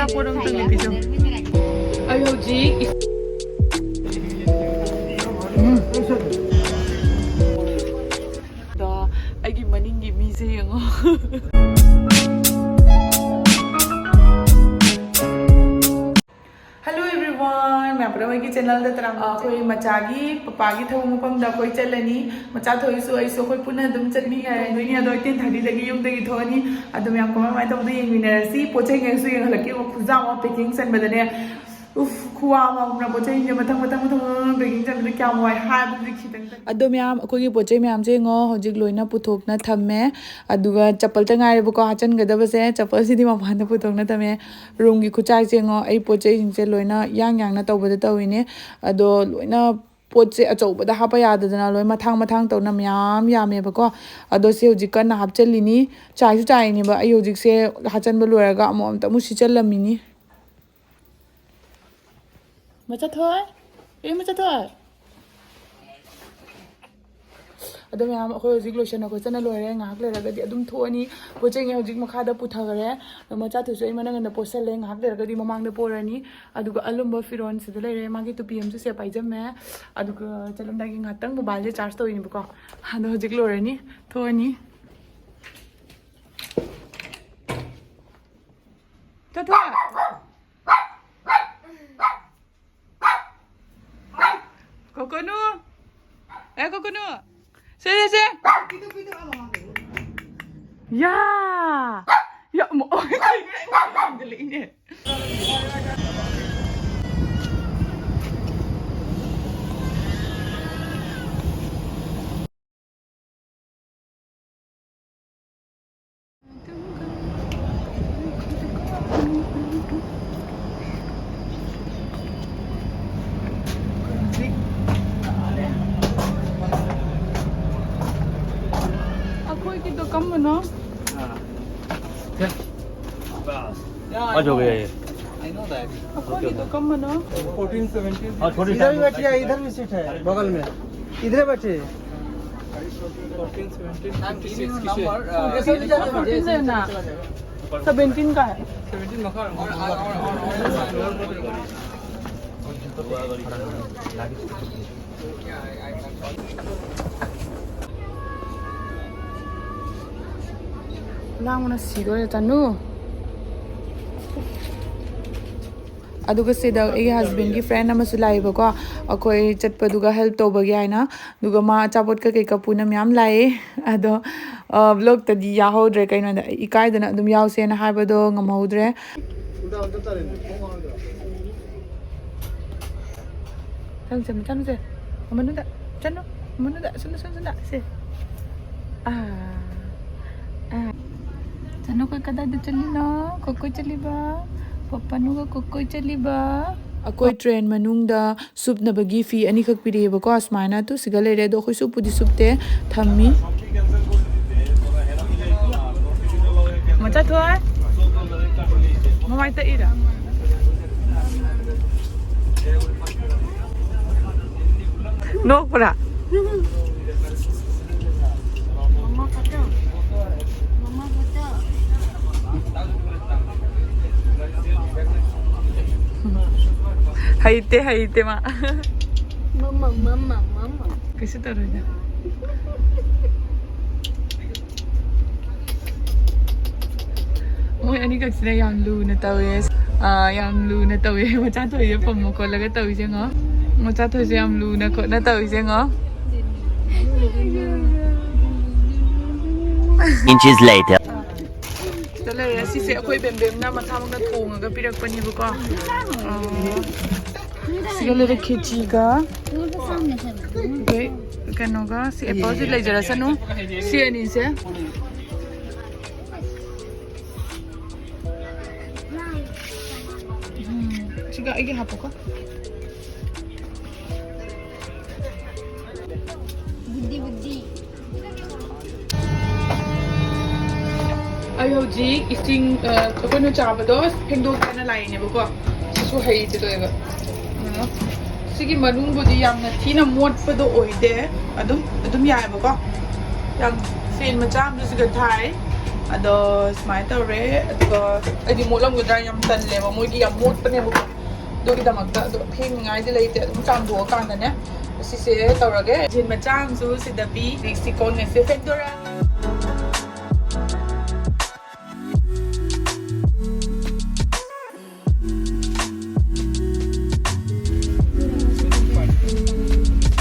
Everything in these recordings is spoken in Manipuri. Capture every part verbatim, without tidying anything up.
ꯑꯆꯥꯄꯣꯠ ꯑꯝꯇꯪ ꯂꯩꯕꯤꯌꯣ꯫ ꯑꯩ ꯍꯧꯖꯤꯛ ꯎꯝ꯫ ꯑꯗꯣ ꯑꯩꯒꯤ ꯃꯅꯤꯡꯒꯤ ꯃꯤꯁꯦ ꯌꯦꯡꯉꯣ꯫ Hello everyone, ꯃꯌꯥꯝ ꯄꯨꯝꯅꯃꯛꯀꯤ ꯆꯦꯅꯦꯜꯗ ꯇꯔꯥꯝꯅ ꯑꯩꯈꯣꯏ ꯃꯆꯥꯒꯤ ꯄꯄꯥꯒꯤ ꯊꯕꯛ ꯃꯐꯝꯗ ꯑꯩꯈꯣꯏ ꯆꯠꯂꯅꯤ꯫ ꯃꯆꯥ ꯊꯣꯏꯁꯨ ꯑꯩꯁꯨ ꯑꯩꯈꯣꯏ ꯄꯨꯟꯅ ꯑꯗꯨꯝ ꯆꯠꯃꯤꯟꯅꯔꯅꯤ꯫ ꯑꯗꯣ ꯑꯩ ten thirty ꯗꯒꯤ ꯌꯨꯝꯗꯒꯤ ꯊꯣꯛꯑꯅꯤ꯫ ꯑꯗꯣ ꯃꯌꯥꯝ ꯀꯃꯥꯏ ꯀꯃꯥꯏꯅ ꯇꯧꯕꯗꯣ ꯌꯦꯡꯃꯤꯟꯅꯔꯁꯤ꯫ ꯄꯣꯠ ꯆꯩ ꯉꯩꯁꯨ ꯌꯦꯡꯍꯜꯂꯛꯀꯦ꯫ ꯈꯨꯖꯥ ꯑꯃ packing ꯆꯟꯕꯗꯅꯦ꯫ ꯎꯐ, ꯈꯨꯋꯥ ꯑꯃ ꯈꯪꯕ꯭ꯔꯥ? ꯄꯣꯠ ꯆꯩꯁꯤꯡꯁꯦ ꯃꯊꯪ ꯃꯊꯪ ꯃꯊꯪ ꯃꯊꯪ packing ꯆꯟꯕꯗ ꯀꯌꯥꯝ ꯋꯥꯏ ꯍꯥꯏꯕꯗꯨꯗꯤ ꯈꯤꯇꯪ꯫ ꯑꯗꯣ ꯃꯌꯥꯝ, ꯑꯩꯈꯣꯏꯒꯤ ꯄꯣꯠ ꯆꯩ ꯃꯌꯥꯝꯁꯦ ꯌꯦꯡꯉꯣ, ꯍꯧꯖꯤꯛ ꯂꯣꯏꯅ ꯄꯨꯊꯣꯛꯅ ꯊꯝꯃꯦ꯫ ꯑꯗꯨꯒ ꯆꯄꯜꯇ ꯉꯥꯏꯔꯦꯕꯀꯣ ꯍꯥꯞꯆꯤꯟꯒꯗꯕꯁꯦ꯫ ꯆꯄꯜꯁꯤꯗꯤ ꯃꯄꯥꯟꯗ ꯄꯨꯊꯣꯛꯅ ꯊꯝꯃꯦ꯫ ꯔꯨꯝꯒꯤ ꯈꯨꯠꯆꯥꯏꯁꯦ ꯌꯦꯡꯉꯣ, ꯑꯩ ꯄꯣꯠ ꯆꯩꯁꯤꯡꯁꯦ ꯂꯣꯏꯅ ꯌꯥꯡ ꯌꯥꯡꯅ ꯇꯧꯕꯗ ꯇꯧꯔꯤꯅꯦ꯫ ꯑꯗꯣ ꯂꯣꯏꯅ ꯄꯣꯠꯁꯦ ꯑꯆꯧꯕꯗ ꯍꯥꯞꯄ ꯌꯥꯗꯗꯅ ꯂꯣꯏ ꯃꯊꯥꯡ ꯃꯊꯥꯡ ꯇꯧꯅ ꯃꯌꯥꯝ ꯌꯥꯝꯃꯦꯕꯀꯣ꯫ ꯑꯗꯣ ꯁꯤ ꯍꯧꯖꯤꯛ ꯀꯟꯅ ꯍꯥꯞꯆꯤꯜꯂꯤꯅꯤ꯫ ꯆꯥꯏꯁꯨ ꯆꯥꯏꯅꯦꯕ꯫ ꯑꯩ ꯍꯧꯖꯤꯛꯁꯦ ꯍꯥꯞꯆꯤꯟꯕ ꯂꯣꯏꯔꯒ ꯑꯃꯨꯛ ꯑꯝꯇ ꯑꯃꯨꯛ ꯁꯤꯠꯆꯜꯂꯝꯃꯤꯅꯤ꯫ ꯃꯆꯥꯊꯣꯏ, ꯑꯦ ꯃꯆꯥꯊꯣꯏ꯫ ꯑꯗꯣ ꯃꯌꯥꯝ, ꯑꯩꯈꯣꯏ ꯍꯧꯖꯤꯛ ꯂꯣꯏꯁꯟꯅ ꯈꯣꯠꯆꯟꯅ ꯂꯣꯏꯔꯦ꯫ ꯉꯥꯏꯍꯥꯛ ꯂꯩꯔꯒꯗꯤ ꯑꯗꯨꯝ ꯊꯣꯛꯑꯅꯤ꯫ ꯄꯣꯠ ꯆꯩꯉꯩ ꯍꯧꯖꯤꯛ ꯃꯈꯥꯗ ꯄꯨꯊꯈꯔꯦ꯫ ꯑꯗꯣ ꯃꯆꯥꯊꯣꯏꯁꯨ ꯑꯩ ꯃꯅꯪꯒꯟꯗ ꯄꯣꯠꯁꯜꯂꯦ꯫ ꯉꯥꯏꯍꯥꯛ ꯂꯩꯔꯒꯗꯤ ꯃꯃꯥꯡꯗ ꯄꯣꯔꯅꯤ꯫ ꯑꯗꯨꯒ ꯑꯂꯨꯝꯕ ꯐꯤꯔꯣꯟ ꯁꯤꯗ ꯂꯩꯔꯦ꯫ ꯃꯥꯒꯤ ꯇꯨꯄꯤ ꯑꯃꯁꯨ ꯁꯤꯗ ꯄꯥꯏꯖꯝꯃꯦ꯫ ꯑꯗꯨꯒ ꯆꯠꯂꯝꯗꯥꯏꯒꯤ ꯉꯥꯏꯍꯥꯛꯇꯪ ꯃꯣꯕꯥꯏꯜꯁꯦ ꯆꯥꯔꯖ ꯇꯧꯔꯤꯅꯦꯕꯀꯣ꯫ ꯑꯗꯣ ꯍꯧꯖꯤꯛ ꯂꯣꯏꯔꯅꯤ, ꯊꯣꯛꯑꯅꯤ꯫ ꯆꯠꯊꯣꯛ꯫ ꯀꯣꯀꯣꯅꯨ! ꯑꯦ, ꯀꯣꯀꯣꯅꯨ! ꯁꯦ, ꯁꯦ, ꯁꯦ! ꯌꯥ! ꯌꯥ, ꯃ-, ꯑꯩꯉꯣꯟꯗ ꯂꯥꯝꯖꯜꯂꯛꯏꯅꯦ꯫ ꯑꯩꯈꯣꯏꯒꯤꯗꯣ ꯀꯝꯕꯅꯣ? ꯌꯥ, ꯑꯩ ꯈꯪꯉꯦ꯫ ꯑꯩꯈꯣꯏꯒꯤꯗꯣ ꯀꯝꯕꯅꯣ? Fourteen seventeen. ꯏꯙꯔ ꯚꯤ ꯕꯦꯊꯤꯌꯦ, ꯏꯙꯔ ꯚꯤ ꯁꯤꯠ ꯍꯩ, ꯕꯒꯜ ꯃꯦ꯫ ꯏꯙꯔ ꯚꯤ ꯕꯦꯊꯤꯌꯦ꯫ ꯐꯣꯔꯇꯤꯟ ꯁꯚꯦꯟꯇꯤꯟ, ꯐꯤꯐꯇꯤ ꯁꯤꯛꯁ ꯀꯤꯁꯦ꯫ ꯐꯣꯔꯇꯤꯟ ꯂꯩꯅ꯫ सेवनटीन का है। ꯂꯥꯡꯕꯅ ꯁꯤꯗꯣꯔꯦ ꯇꯅꯨ꯫ ꯑꯗꯨꯒ ꯁꯤꯗ ꯑꯩꯒꯤ ꯍꯁꯕꯦꯟꯒꯤ ꯐ꯭ꯔꯦꯟ ꯑꯃꯁꯨ ꯂꯥꯛꯑꯦꯕꯀꯣ, ꯑꯩꯈꯣꯏ ꯆꯠꯄꯗꯨꯒ ꯍꯦꯜꯞ ꯇꯧꯕꯒꯤ ꯍꯥꯏꯅ꯫ ꯑꯗꯨꯒ ꯃꯥ ꯑꯆꯥꯄꯣꯠ ꯀꯩꯀꯩ ꯀꯄꯨꯅ ꯃꯌꯥꯝ ꯂꯥꯛꯑꯦ꯫ ꯑꯗꯣ ꯕ꯭ꯂꯣꯛꯇꯗꯤ ꯌꯥꯎꯍꯧꯗ꯭ꯔꯦ, ꯀꯩꯅꯣꯗ ꯏꯀꯥꯏꯗꯅ ꯑꯗꯨꯝ ꯌꯥꯎꯁꯦꯅ ꯍꯥꯏꯕꯗꯣ ꯉꯝꯍꯧꯗ꯭ꯔꯦ꯫ ꯆꯪꯁꯦ, ꯆꯪꯁꯦ꯫ ꯃꯅꯨꯡꯗ ꯆꯪꯅꯨ, ꯃꯅꯨꯡꯗ ꯆꯪꯅꯨ, ꯆꯪꯅꯨ, ꯆꯪꯅꯨ꯫ ꯁꯦ꯫ ꯑꯥ, ꯑꯥ꯫ ꯆꯅꯨ, ꯀꯣꯏ ꯀꯗꯥꯏꯗ ꯆꯠꯂꯤꯅꯣ? ꯀꯣꯏ ꯀꯣꯏ ꯆꯠꯂꯤꯕ? ꯄꯄꯥꯅꯨꯒ ꯀꯣꯏ ꯀꯣꯏ ꯆꯠꯂꯤꯕ? ꯑꯩꯈꯣꯏ ꯇ꯭ꯔꯦꯟ ꯃꯅꯨꯡꯗ ꯁꯨꯞꯅꯕꯒꯤ ꯐꯤ ꯑꯅꯤꯈꯛ ꯄꯤꯔꯛꯑꯦꯕꯀꯣ꯫ ꯁꯨꯃꯥꯏꯅ ꯇꯨ ꯁꯤꯒ ꯂꯩꯔꯦ, ꯑꯗꯣ ꯑꯩꯈꯣꯏ ꯁꯨꯞꯄꯨꯗꯤ ꯁꯨꯞꯇꯦ, ꯊꯝꯃꯤ꯫ ꯃꯆꯥ ꯊꯣꯏ, ꯃꯃꯥꯏ ꯇꯛꯏꯔ? ꯅꯣꯛꯄ꯭ꯔꯥ? ꯍꯩꯇꯦ, ꯍꯩꯇꯦ ꯃꯥ꯫ ꯃꯃꯥ, ꯃꯃꯥ, ꯃꯃꯥ꯫ ꯀꯩꯁꯨ ꯇꯧꯔꯣꯏꯗ꯫ ꯃꯣꯏ ꯑꯅꯤꯈꯛꯁꯤꯅ ꯌꯥꯝ ꯂꯨꯅ ꯇꯧꯋꯦ꯫ ꯑꯥ, ꯌꯥꯝ ꯂꯨꯅ ꯇꯧꯋꯦ꯫ ꯃꯆꯥ ꯊꯣꯏꯁꯦ ꯄꯝꯃ ꯈꯣꯠꯂꯒ ꯇꯧꯔꯤꯁꯦ ꯌꯦꯡꯉꯣ꯫ ꯃꯆꯥ ꯊꯣꯏꯁꯦ ꯌꯥꯝ ꯂꯨꯅ ꯈꯣꯠꯅ ꯇꯧꯔꯤꯁꯦ ꯌꯦꯡꯉꯣ꯫ Inches later. ꯁꯤꯗ ꯂꯩꯔꯦ꯫ ꯁꯤꯁꯦ ꯑꯩꯈꯣꯏ ꯕꯦꯝꯕꯦꯝꯅ ꯃꯁꯥꯃꯛꯅ ꯊꯣꯡꯉꯒ ꯄꯤꯔꯛꯄꯅꯦꯕꯀꯣ꯫ ꯑꯥ, ꯁꯤꯒ ꯂꯩꯔꯦ ꯈꯦꯆꯤꯒ, ꯑꯗꯩ ꯀꯩꯅꯣꯒ, ꯁꯤ ꯑꯦꯄꯜꯁꯤ ꯂꯩꯖꯔꯁꯅꯨ꯫ ꯁꯤ ꯑꯅꯤꯁꯦ꯫ ꯎꯝ, ꯁꯤꯒ ꯑꯩꯒꯤ ꯍꯥꯞꯄꯣꯀꯣ꯫ ꯕꯨꯗꯤ, ꯕꯨꯗꯤ꯫ ꯑꯩ ꯍꯧꯖꯤꯛ ꯏꯁꯤꯡ, ꯑ, ꯑꯩꯈꯣꯏꯅ ꯆꯥꯕꯗꯣ ꯐꯦꯡꯗꯣꯛꯀꯦꯅ ꯂꯥꯛꯏꯅꯦꯕꯀꯣ꯫ ꯁꯤꯁꯨ ꯍꯩꯇꯦ ꯇꯧꯋꯦꯕ꯫ ꯑ, ꯁꯤꯒꯤ ꯃꯅꯨꯡꯕꯨꯗꯤ ꯌꯥꯝꯅ ꯊꯤꯅ ꯃꯣꯠꯄꯗꯣ ꯑꯣꯏꯗꯦ꯫ ꯑꯗꯨꯝ, ꯑꯗꯨꯝ ꯌꯥꯏꯑꯕꯀꯣ꯫ ꯌꯥꯝ ꯐꯦꯟ ꯃꯆꯥ ꯑꯃꯁꯨ ꯁꯤꯗ ꯊꯥꯏ꯫ ꯑꯗꯣ ꯁꯨꯃꯥꯏꯅ ꯇꯧꯔꯦ꯫ ꯑꯗꯨꯒ ꯑꯩꯗꯤ ꯃꯣꯠꯂꯝꯒꯗ꯭ꯔꯥ ꯌꯥꯝ ꯇꯜꯂꯦꯕ, ꯃꯣꯏꯒꯤ ꯌꯥꯝ ꯃꯣꯠꯄꯅꯦꯕ꯫ ꯑꯗꯨꯒꯤꯗꯃꯛꯇ ꯑꯗꯣ ꯐꯦꯡꯅꯤꯡꯉꯥꯏꯗꯤ ꯂꯩꯇꯦ, ꯑꯗꯨꯝ ꯆꯥꯝꯊꯣꯛꯑꯀꯥꯟꯗꯅꯦ ꯁꯤꯁꯦ ꯇꯧꯔꯒꯦ꯫ ꯖꯤꯟ ꯃꯆꯥ ꯑꯃꯁꯨ ꯁꯤꯗ ꯄꯤ꯫ ꯍꯧꯖꯤꯛꯁꯤ ꯀꯣꯟꯒꯁꯦ ꯐꯦꯡꯗꯣꯔꯛꯑꯅꯤ꯫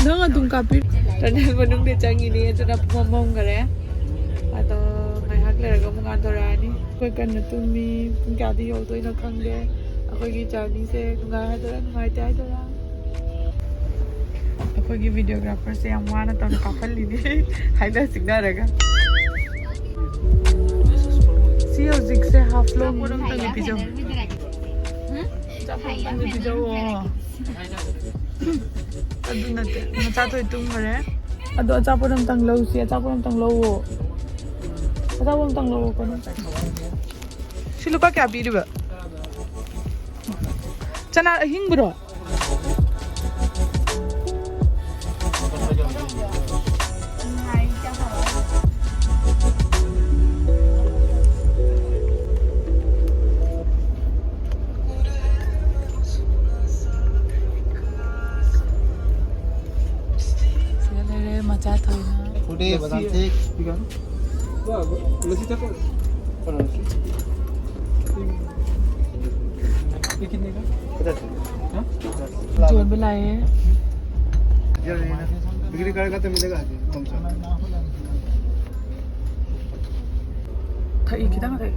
ꯅꯪ ꯑꯗꯨꯝ ꯀꯥꯞꯄꯤ꯫ ꯇꯅꯦꯜ ꯃꯅꯨꯡꯗ ꯆꯪꯉꯤꯅꯤ, ꯑꯗꯨꯅ ꯄꯨꯡ ꯑꯃ ꯍꯧꯈꯔꯦ꯫ ꯑꯗꯣ ꯉꯥꯏꯍꯥꯛ ꯂꯩꯔꯒ ꯑꯃꯨꯛ ꯉꯥꯟꯊꯣꯔꯛꯑꯅꯤ꯫ ꯑꯩꯈꯣꯏ ꯀꯟꯅ ꯇꯨꯝꯃꯤ꯫ ꯄꯨꯡ ꯀꯌꯥꯗ ꯌꯧꯗꯣꯏꯅꯣ ꯈꯪꯗꯦ꯫ ꯑꯩꯈꯣꯏꯒꯤ ꯖꯔꯅꯤꯁꯦ ꯅꯨꯡꯉꯥꯏ ꯍꯥꯏꯗꯣꯏꯔꯥ ꯅꯨꯡꯉꯥꯏꯇꯦ ꯍꯥꯏꯗꯣꯏꯔꯥ? ꯑꯩꯈꯣꯏꯒꯤ ꯚꯤꯗꯤꯑꯣꯒ꯭ꯔꯥꯐꯔꯁꯦ ꯌꯥꯝ ꯋꯥꯅ ꯇꯧꯅ ꯀꯥꯞꯍꯜꯂꯤꯅꯦ꯫ ꯍꯥꯏꯅ ꯆꯤꯡꯅꯔꯒ꯫ ꯁꯤ ꯍꯧꯖꯤꯛꯁꯦ ꯍꯥꯐ ꯂꯣꯡ ꯑꯃꯇꯪ ꯄꯤꯖꯧ꯫ ꯑꯆꯥꯄꯣꯠ ꯑꯃꯇꯪ ꯄꯤꯖꯧꯑꯣ꯫ ꯑꯗꯨ ꯅꯠꯇꯦ, ꯃꯆꯥ ꯊꯣꯏ ꯇꯨꯝꯈꯔꯦ꯫ ꯑꯗꯣ ꯑꯆꯥꯄꯣꯠ ꯑꯃꯇꯪ ꯂꯧꯁꯤ, ꯑꯆꯥꯄꯣꯠ ꯑꯃꯇꯪ ꯂꯧꯑꯣ꯫ ꯑꯆꯥꯄꯣꯠ ꯑꯃꯇꯪ ꯂꯧꯑꯣ ꯀꯩꯅꯣ꯫ ꯁꯤ ꯂꯨꯄꯥ ꯀꯌꯥ ꯄꯤꯔꯤꯕ? ꯆꯅꯥ ꯑꯍꯤꯡꯕ꯭ꯔꯣ? ꯁꯤꯗ ꯂꯩꯔꯦ ꯃꯆꯥ ꯊꯣꯏꯅ꯫ ꯐꯨꯗꯦ, ꯕꯗꯥꯝ ꯁꯦꯛ꯫ ꯌꯣꯟꯕ ꯂꯥꯛꯑꯦ꯫ बिक्री करेगा तो मिलेगा, कम से कम। ꯊꯛꯏ, ꯈꯤꯇꯪ ꯊꯛꯏ꯫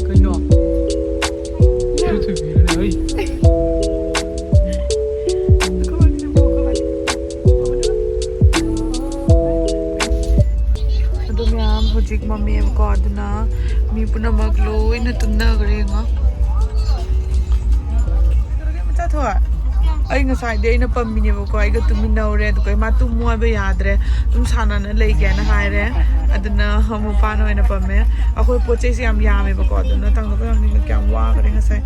ꯀꯩꯅꯣ? ꯀꯩꯅꯣ? ꯑꯗꯨ ꯃꯌꯥꯝ ꯍꯧꯖꯤꯛ ꯃꯝꯃꯦꯕꯀꯣ, ꯑꯗꯨꯅ ꯃꯤ ꯄꯨꯝꯅꯃꯛ ꯂꯣꯏꯅ ꯇꯨꯝꯅꯈ꯭ꯔꯦ ꯌꯦꯡꯉꯣ꯫ ꯀꯩꯗꯧꯔꯒꯦ ꯃꯆꯥ ꯊꯣꯏ? ꯑꯩ ꯉꯁꯥꯏꯗꯤ ꯑꯩꯅ ꯄꯝꯃꯤꯅꯦꯕꯀꯣ, ꯑꯩꯒ ꯇꯨꯃꯤꯟꯅꯧꯔꯦ, ꯑꯗꯨꯒ ꯃꯥ ꯇꯨꯝꯃꯨ ꯍꯥꯏꯕ ꯌꯥꯗ꯭ꯔꯦ, ꯑꯗꯨꯝ ꯁꯥꯟꯅꯅ ꯂꯩꯒꯦꯅ ꯍꯥꯏꯔꯦ꯫ ꯑꯗꯨꯅ ꯃꯄꯥꯅ ꯑꯣꯏꯅ ꯄꯝꯃꯦ꯫ ꯑꯩꯈꯣꯏ ꯄꯣꯠ ꯆꯩꯁꯦ ꯌꯥꯝ ꯌꯥꯝꯃꯦꯕꯀꯣ, ꯑꯗꯨꯅ ꯊꯥꯡꯗꯣꯛꯄ ꯉꯝꯗꯦ꯫ ꯀꯌꯥꯝ ꯋꯥꯈ꯭ꯔꯦ ꯉꯁꯥꯏ꯫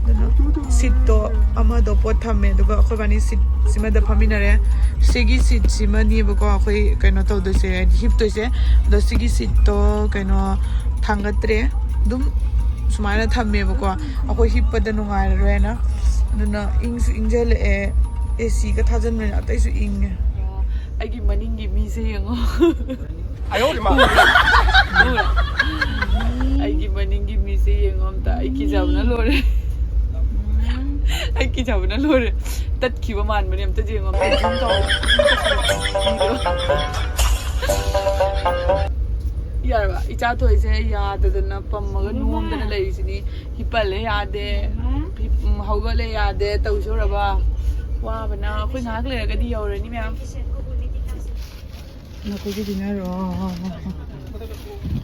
ꯑꯗꯨꯅ ꯁꯤꯠꯇꯣ ꯑꯃꯗꯣ ꯄꯣꯠ ꯊꯝꯃꯦ, ꯑꯗꯨꯒ ꯑꯩꯈꯣꯏꯕꯥꯅꯤ ꯁꯤꯠꯁꯤꯃꯗ ꯐꯝꯃꯤꯟꯅꯔꯦ꯫ ꯁꯤꯒꯤ ꯁꯤꯠꯁꯤꯃꯅꯦꯕꯀꯣ ꯑꯩꯈꯣꯏ ꯀꯩꯅꯣ ꯇꯧꯗꯣꯏꯁꯦ, ꯍꯥꯏꯗꯤ ꯍꯤꯞꯇꯣꯏꯁꯦ꯫ ꯑꯗꯣ ꯁꯤꯒꯤ ꯁꯤꯠꯇꯣ ꯀꯩꯅꯣ ꯊꯥꯡꯒꯠꯇ꯭ꯔꯦ, ꯑꯗꯨꯝ ꯁꯨꯃꯥꯏꯅ ꯊꯝꯃꯦꯕꯀꯣ, ꯑꯩꯈꯣꯏ ꯍꯤꯞꯄꯗ ꯅꯨꯡꯉꯥꯏꯔꯔꯣꯏꯅ꯫ ꯑꯗꯨꯅ ꯏꯪꯁꯨ ꯏꯪꯁꯤꯜꯂꯛꯑꯦ, ꯑꯦ ꯁꯤꯒ ꯊꯥꯖꯤꯟꯕꯅꯤꯅ ꯑꯇꯩꯁꯨ ꯏꯪꯉꯦ꯫ ꯑꯩꯒꯤ ꯃꯅꯤꯡꯒꯤ ꯃꯤꯁꯦ ꯌꯦꯡꯉꯣ꯫ ꯑꯩꯒꯤ ꯃꯅꯤꯡꯒꯤ ꯃꯤꯁꯦ ꯌꯦꯡꯉꯣ ꯑꯝꯇ, ꯑꯩ ꯀꯤꯖꯕꯅ ꯂꯣꯏꯔꯦ꯫ ꯑꯩ ꯀꯤꯖꯕꯅ ꯂꯣꯏꯔꯦ꯫ ꯇꯠꯈꯤꯕ ꯃꯥꯟꯕꯅꯦ, ꯑꯝꯇ ꯌꯦꯡꯉꯣ ꯑꯝꯇ꯫ ꯖꯨꯝ ꯇꯧ꯫ ꯃꯤꯗꯣ꯫ ꯌꯥꯔꯕ? ꯏꯆꯥ ꯊꯣꯏꯁꯦ ꯌꯥꯗꯗꯅ ꯄꯝꯃꯒ ꯅꯣꯝꯗꯅ ꯂꯩꯔꯤꯁꯤꯅꯤ꯫ ꯍꯤꯞꯄꯜꯂꯦ ꯌꯥꯗꯦ, ꯍꯤꯞ-, ꯎꯝ, ꯍꯧꯒꯠꯂꯦ ꯌꯥꯗꯦ, ꯇꯧꯁꯧꯔꯕ꯫ ꯋꯥꯕꯅ ꯑꯩꯈꯣꯏ ꯉꯥꯏꯍꯥꯛ ꯂꯩꯔꯒꯗꯤ ꯌꯧꯔꯅꯤ ꯃꯌꯥꯝ꯫ ꯅꯈꯣꯏꯒꯤ dinner꯫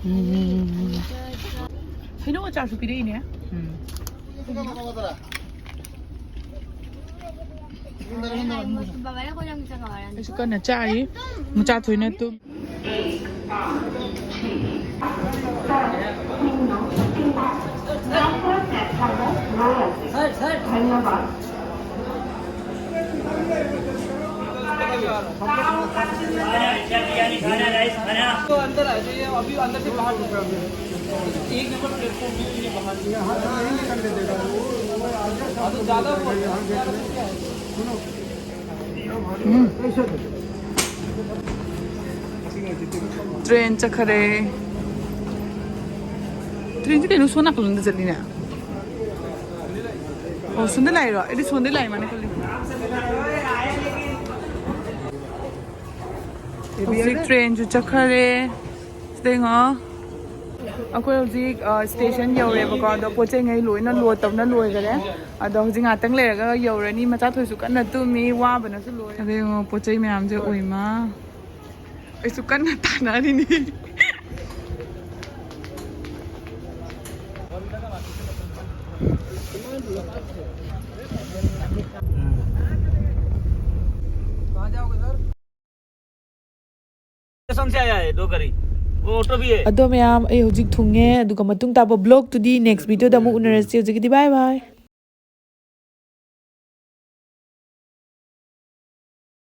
ꯎꯝ꯫ ꯍꯩꯅꯧ ꯑꯆꯥꯔꯁꯨ ꯄꯤꯔꯛꯏꯅꯦ꯫ ꯎꯝ꯫ ꯑꯩꯁꯨ ꯀꯟꯅ ꯆꯥꯔꯤ꯫ ꯃꯆꯥ ꯊꯣꯏꯅ ꯇꯨꯝ꯫ तो अंदर आ जाइए, अभी अंदर से बाहर निकल रहे हैं। एक नंबर प्लेटफॉर्म है, ये बाहर। यहाँ से नहीं निकलने देगा। वो, वो आ गया, हाँ, तो ज़्यादा बोल रहे हैं। यहाँ गेट में। सुनो। ꯎꯝ꯫ ꯇ꯭ꯔꯦꯟ ꯆꯠꯈꯔꯦ꯫ ꯇ꯭ꯔꯦꯟꯁꯦ ꯀꯩꯅꯣ ꯁꯣꯝ ꯅꯥꯀꯜꯂꯣꯝꯗ ꯆꯠꯂꯤꯅꯦ꯫ ꯑꯣ, ꯁꯣꯝꯗ ꯂꯥꯛꯏꯔꯣ? ꯑꯩꯗꯤ ꯁꯣꯝꯗ ꯂꯥꯛꯏ ꯃꯥꯅ ꯈꯜꯂꯤ꯫ ꯍꯧꯖꯤꯛ ꯇ꯭ꯔꯦꯟꯁꯨ ꯆꯠꯈꯔꯦ꯫ ꯁꯤꯗ ꯌꯦꯡꯉꯣ꯫ ꯑꯩꯈꯣꯏ ꯍꯧꯖꯤꯛ, ꯑ, ꯁ꯭ꯇꯦꯁꯟ ꯌꯧꯔꯦꯕꯀꯣ꯫ ꯑꯗꯣ ꯄꯣꯠ ꯆꯩꯉꯩ ꯂꯣꯏꯅ ꯂꯣꯗ ꯇꯧꯅ ꯂꯣꯏꯈꯔꯦ꯫ ꯑꯗꯣ ꯍꯧꯖꯤꯛ ꯉꯥꯛꯇꯪ ꯂꯩꯔꯒ ꯌꯧꯔꯅꯤ꯫ ꯃꯆꯥ ꯊꯣꯏꯁꯨ ꯀꯟꯅ ꯇꯨꯝꯃꯤ, ꯋꯥꯕꯅꯁꯨ ꯂꯣꯏꯔꯦ꯫ ꯑꯗ ꯌꯦꯡꯉꯣ, ꯄꯣꯠ ꯆꯩ ꯃꯌꯥꯝꯁꯦ ꯑꯣꯏꯃ꯫ ꯑꯩꯁꯨ ꯀꯟꯅ ꯇꯥꯟꯅꯔꯤꯅꯤ꯫ स्टेशन से आया है, दो गाड़ी, वो ऑटो भी है। ꯑꯗꯣ ꯃꯌꯥꯝ, ꯑꯩ ꯍꯧꯖꯤꯛ ꯊꯨꯡꯉꯦ, ꯑꯗꯨꯒ ꯃꯇꯨꯡ ꯇꯥꯕ ꯕ꯭ꯂꯣꯒꯇꯨꯗꯤ ꯅꯦꯛꯁ ꯚꯤꯗꯤꯑꯣꯗ ꯑꯃꯨꯛ ꯎꯅꯔꯁꯤ꯫ ꯍꯧꯖꯤꯛꯀꯤꯗꯤ ꯕꯥꯏ ꯕꯥꯏ꯫